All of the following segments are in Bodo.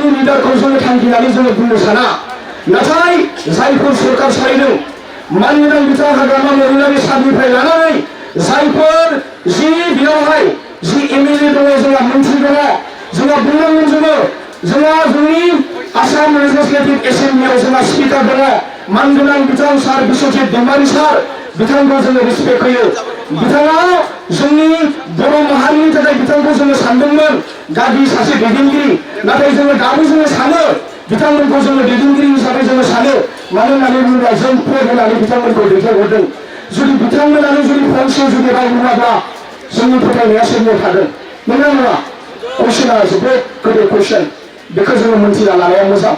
जोंनि लिडारखौ जोङो थांखिनानै जोङो बुंनो साना नाथाय जायफोर सरकार सालायदों मानगोनां बिथां हाग्रामा महिलारि साननिफ्राय लानानै जायफोर जि बेयावहाय जि एमएलए दङ जोंहा मन्थ्रि दङ जोंहा बुंनांगोन जोंहा जोंनि आसाम लेजिस्लेटिभ एसेम्बलियाव जोंहा स्पिकार दङ मानगोनां बिथां सार बिस्वजित दैमारि सार बिथांखौ जोङो रिसपेक्ट होयो बिथाङा जोंनि बर' माहारिनि थाखाय बिथांखौ जोङो सानदोंमोन गागि सासे दैदेनगिरि नाथाय जोङो दाबो जोङो सानो बिथांमोनखौ जोङो दैदेनगिरि हिसाबै जोङो सानो मानो होननानै बुङोब्ला जों भट होनानै बिथांमोनखौ दैथायहरदों जुदि बिथांमोनानो जुदि फंसे जुदि राव बुङाब्ला जोंनि फोथायनाया सोरनियाव थागोन नंगौना नङा कुइसना जोबोद गोदै कुइसन बेखौ जोङो मोनथिना लानाया मोजां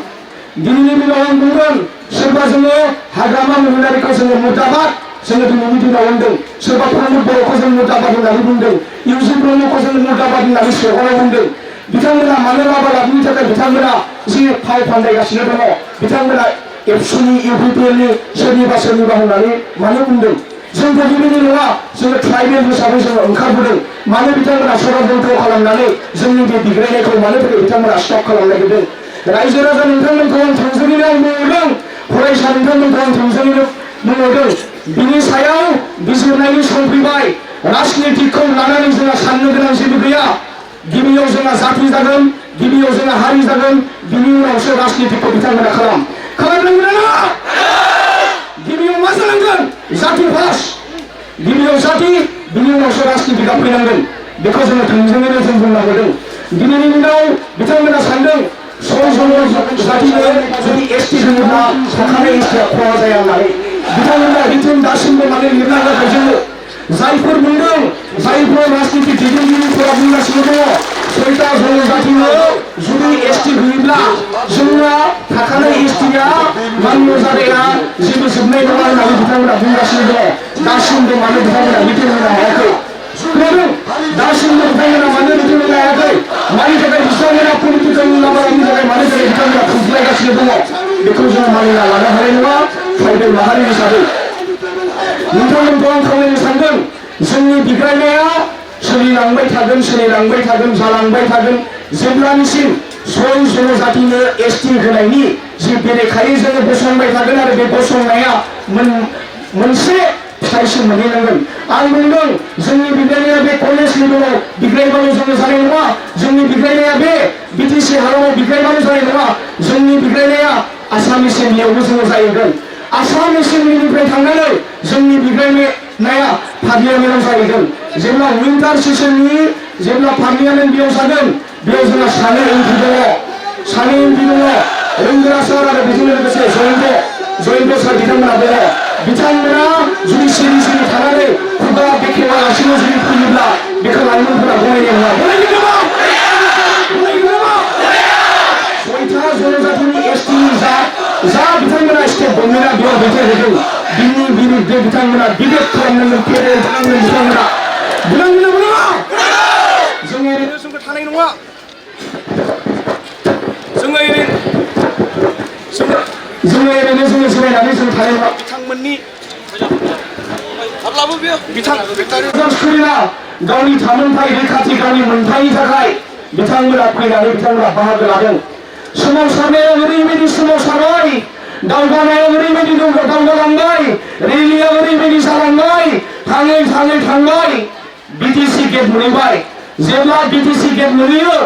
दिनैनि दिनाव आं बुंगोन सोरबा जोङो हाग्रामा महिलारिखौ जोङो मुर्दाबाद जोङो दिनैनि दिनाव होनदों सोरबा प्रमद बर'खौ जों मुर्दाबाद होननानै बुंदों इउजि ब्रह्मखौ जों मुर्दाबाद होननानै सेहराव बुंदों बिथांमोना मानो लाबा लाबनि थाखाय बिथांमोना जि फाव फान्दायगासिनो दङ बिथांमोना एबसुनि इउपिपिएलनि सोरनिबा होननानै मानो बुंदों जों बेबायदि नङा जोङो ट्राइबेल हिसाबै जोङो ओंखारबोदों मानो बिथांमोना षड़यन्त्र खालामनानै जोंनि बे बिग्रायनायखौ मानो थाखाय बिथांमोना स्टप खालामनो नागिरदों रायजो राजा नोंथांमोनखौ आं थोंजोङैनो बुंहरदों फरायसा नोंथांमोनखौ आं थोंजोङैनो बुंहरदों बिनि सायाव बिजिरनायनि सम फैबाय राजनितिकखौ लानानै जोंहा साननो गोनां जेबो गैया गिबियाव जोंहा जाति जागोन गिबियाव जोंहा हारि जागोन बिनि उनावसो राजनितिकखौ बिथांमोना खालामनांगोन ना गिबियाव मा जानांगोन जाति फार्स्ट गिबियाव जाति बिनि उनावसो राजनितिकआ फैनांगोन बेखौ जोङो थोंजोङैनो जों बुंनांगोन दिनैनि दिनाव बिथांमोना सानदों जातिनो जुदि एसटि होयोब्ला थाखानाय एसटिया खहा जाया होननानै बिथांमोना रिटेन दासिमबो माने लिरना होयाखै जोङो जायफोर बुंदों जायफोर राजनितिक दैदेनगिरिफोरा बुंगासिनो दङ सयता जनजातिनो जुदि एसटि होयोब्ला जोंना थाखानाय एसटिया मान्य जानाया जेबो जोबनाय नङा होननानै बिथांमोना बुंगासिनो दङ दासिमबो मानो बिथांमोना रिटेन होनो हायाखै खोनादों दासिमबो बिथांमोना मानो रिटेन होनो हायाखै मानि थाखाय बिथांमोना पलिटिकेल लामानि थाखाय मानि थाखाय बिथांमोना खुंफ्लायगासिनो दङ बेखौ जों मानिना लानो हानाय नङा ट्राइबेल माहारि हिसाबै नोंथांमोनखौ आं खावलायनो सानदों जोंनि बिग्रायनाया सोलिलांबाय थागोन जालांबाय थागोन जेब्लानिसिम सय जनजातिनो एसटि होनायनि जि बेरेखायै जोङो गसंबाय थागोन आरो बे गसंनाया मोनसे फिथाइसिम मोनहैनांगोन आं बुंदों जोंनि बिग्रायनाया बे कलेज लेभेलाव बिग्रायबाल' जोङो जानाय नङा जोंनि बिग्रायनाया बे बिटिसि हालामाव बिग्रायबाल' जानाय नङा जोंनि बिग्रायनाया आसाम एसेम्बलियावबो जोङो जाहैगोन आसाम एसेम्बलिनिफ्राय थांनानै जोंनि बिग्रायनाया पार्लियामेन्टआव जाहैगोन जेब्ला विंटार सेसननि जेब्ला पार्लियामेन्ट बेयाव जागोन बेयाव जोंहा सानै एमपि दङ रंगोरा सार आरो बेजों लोगोसे जयन्त सार बिथांमोना दङ बिथांमोना जुदि सिरि थानानै खुगा बेखेवालासिनो जुदि फैयोब्ला बेखौ लाइमोनफोरा गनायनाय नङा सयथा जनजातिनि एसटिनि जा बिथांमोना स्टेट गभर्नमेन्टआ बेयाव दैथायहरदों बिनि बिरुद्धे बिथांमोना डिबेट खालामनांगोन फेडेल खालामनांगोन बिथांमोना जों ओरैनो जोंबो थानाय नङा जोङो ओरैनो जोङो जिरायनानै जों थानाय नङा बिथांमोननि गावनि थामोनथाय रैखाथि गावनि मोनथायनि थाखाय बिथांमोना फैनानै बिथांमोना बाहागो लादों सोमावसारनायाव ओरैबायदि सोमावसारबाय दावगानायाव ओरैबायदि दावगालांबाय रेलियाव ओरैबायदि जालांबाय थांबाय बिटिसि गेट मोनहैबाय जेब्ला बिटिसि गेट मोनहैयो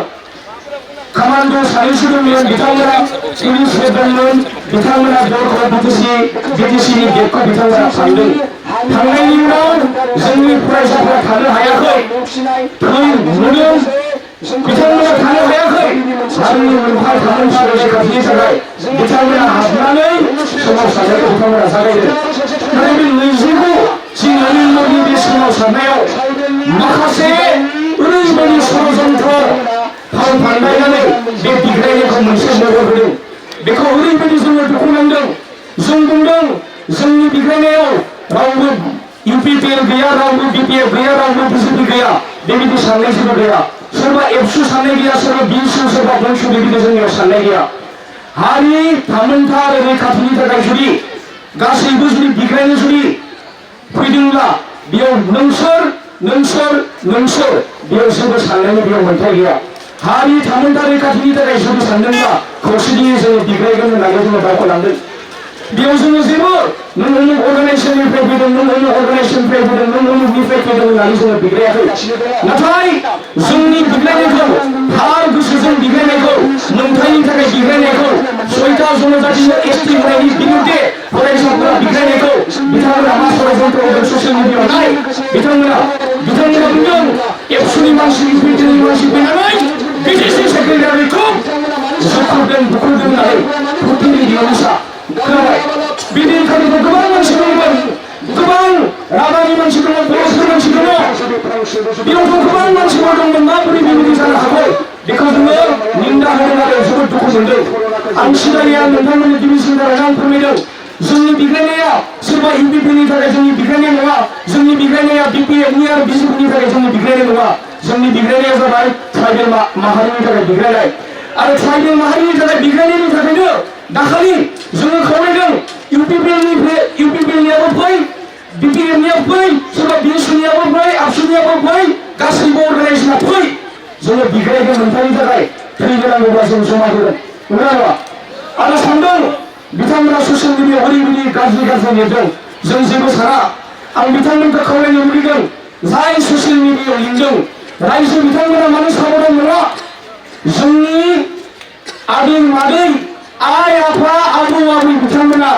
कामान्ड' सानैसो दंमोन बिथांमोना पुलिस दंमोन बिथांमोना दरखौ बिटिसिनि गेटखौ बिथांमोना थांदों थांनायनि उनाव जोंनि फरायसाफोरा थानो हायाखै बिथांमोना थानो हायाखै हारिनि मोनफा रैखाथिनि थाखाय बिथांमोना हाबनानै सोमावसारनायखौ बिथांमोना जागायदों नाथाय बे नैजिगु जि नरेन्द्र मदि बे सोमावसारनायाव माखासे ओरैबायदि षड़यन्त्र फाव फान्दायनानै बे बिग्रायनायखौ मोनसे महर होदों बेखौ ओरैबायदि जोङो दुखु नांदों जों बुंदों जोंनि बिग्रायनायाव रावबो इउपिपिएल गैया रावबो बिपिएफ गैया रावबो बिजेपि गैया बेबायदि साननाय जेबो गैया सोरबा एबसु साननाय गैया सोरबा बिएसु सोरबा बंस बेबायदि जोंनियाव साननाय गैया हारि थामोनथा आरो रैखाथिनि थाखाय जुदि गासैबो जुदि बिग्रायनो जुदि फैदोंब्ला बेयाव नोंसोर बेयाव जेबो साननायनि बेयाव मोन्थाय गैया हारि थामोनथा रैखाथिनि थाखाय जुदि सानदोंब्ला खौसेथियै जोङो बिग्रायगोन होननानै जोङो दावखोलांदों। बेयाव जोङो जेबो नों उमुक अर्गानाइजेसननिफ्राय फैदों, नों उमुक अर्गानाइजेसननिफ्राय फैदों, नों उमुकनिफ्राय फैदों होननानै जोङो बिग्रायाखै। नाथाय जोंनि बिग्रायनायखौ, थार गोसोजों बिग्रायनायखौ, मोनथायनि थाखाय बिग्रायनायखौ, 6टा जनजातिनो एसटि होनायनि बिरुद्धे फरायसाफोरा बिग्रायनायखौ बिथांमोना मा षড়यन्त्र होदों ससियेल मिडियाआव नाय। बिथांमोना बुंदों एबसुनि मानसि इउपिपिएलनि मानसि फैनानै बिटिसि सेक्रेटारिखौ जोख्रुबदों बुख्रुबदों होननानै फुटिनि दिनावसा खोनाबाय। बिदिनखालिबो गोबां मानसि दंमोन, गोबां राभानि मानसि दङ, बर'फोर मानसि दङ, बेयावथ' गोबां मानसिफोर दंमोन। माबोरै बेबायदि जानो हागौ बेखौ जोङो निन्दा होदों आरो जोबोद दुखु मोनदों। आं सिगांनिया नोंथांमोननि गिबिसिन थाखाय आं फोरमायदों जोंनि बिग्रायनाया सोरबा इउपिपिएलनि थाखाय जोंनि बिग्रायनाय नङा, जोंनि बिग्रायनाया बिपिएफनि आरो बिजेपिनि थाखाय जोंनि बिग्रायनाय नङा। जोंनि बिग्रायनाया जाबाय ट्राइबेल माहारिनि थाखाय बिग्रायनाय। आरो ट्राइबेल माहारिनि थाखाय बिग्रायनायनि थाखायनो दाखालि जोङो खावलायदों इउपिपिएलनियाबो फै, बिपिएफनियाबो फै, सोरबा बिएसपिनियाबो फै, आबसुनियाबो फै, गासैबो अर्गानाइजेसना फै, जोङो बिग्रायगोन मोनथायनि थाखाय थैगोनांगौब्ला जों जमा होगोन। नंगौना नङा? आरो सानदों बिथांमोना ससियेल मिडियाआव ओरैबायदि गाज्रि लिरदों, जों जेबो साना। आं बिथांमोनखौ खावलायनो लुबैदों जाय ससियेल मिडियाआव लिरदों रायजो बिथांमोना मानो साबधान नङा। जोंनि आदै मादै, आइ आफा, आबौ आबै बिथांमोना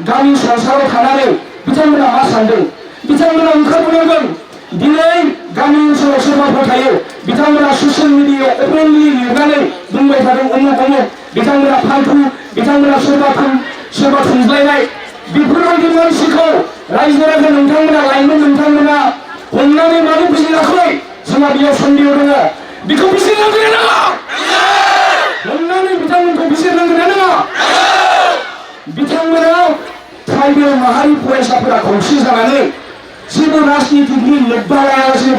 गामि संसाराव थानानै बिथांमोना मा सानदों बिथांमोना ओंखारबोनांगोन। दिनै गामि ओनसोलाव सोरबाफोर थायो बिथांमोना ससियेल मिडियाआव अपेनलि लिरनानै बुंबाय थादों उमुक उमुक, बिथांमोना फालतु, बिथांमोना सोरबा थुनज्लायनाय, बेफोरबायदि मानसिखौ रायजो राजा नोंथांमोना, लाइमोन नोंथांमोना हमनानै मानो बिजिराखै? जोंहा बेयाव सन्देह दङ। बेखौ बिजिरनांगोन ना नङा? हमनानै बिथांमोनखौ बिजिरनांगोन ना नङा? बिथांमोना ट्राइबेल माहारि फरायसाफोरा खौसे जानानै जेबो राजनितिकनि लोब्बा लायालासे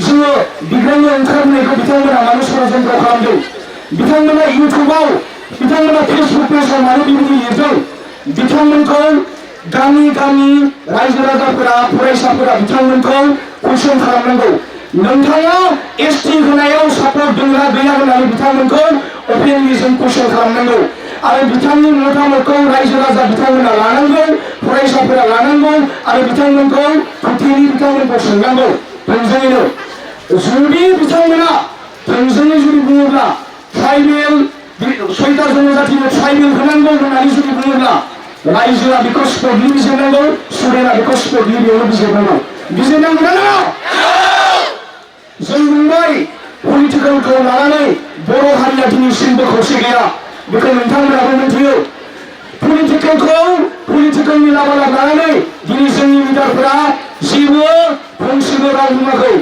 जोङो बिग्रायनो ओंखारबोनायखौ बिथांमोना मानो षड़यन्त्र खालामदों? बिथांमोना इउटुबाव, बिथांमोना फेसबुक पेजआव मानो बेबायदि लिरदों? बिथांमोनखौ गामि गामि रायजो राजाफोरा, फरायसाफोरा बिथांमोनखौ कुइसन खालामनांगौ। नोंथाङा एसटि होनायाव सापर्ट दंना गैया होननानै बिथांमोनखौ अपेनलि जों कुइसन खालामनांगौ। आरो बिथांनि मतामतखौ रायजो राजा बिथांमोना लानांगौ, फरायसाफोरा लानांगौ आरो बिथांमोनखौ बिथांमोनखौ सोंनांगौ थोंजोङैनो। जुदि बिथांमोना थोंजोङै जुदि बुङोब्ला ट्राइबेल 6टा जनजातिनो ट्राइबेल होनांगौ होननानै जुदि बुङोब्ला रायजोआ बेखौ स्पटलि बिजिरनांगौ, स्टुडेन्टआ बेखौ स्पटलि बेयावनो बिजिरनांगौ। बिजिरनांगौ ना नङा? जों बुंबाय पलिटिकेलखौ लानानै बर' हारिया दिनैसिमबो खौसे गैया, बेखौ नोंथांमोनाबो मिथियो। पलिटिकेलनि लाबा लानानै दिनै जोंनि लिडारफोरा जेबो फंसेबो राव बुङाखै।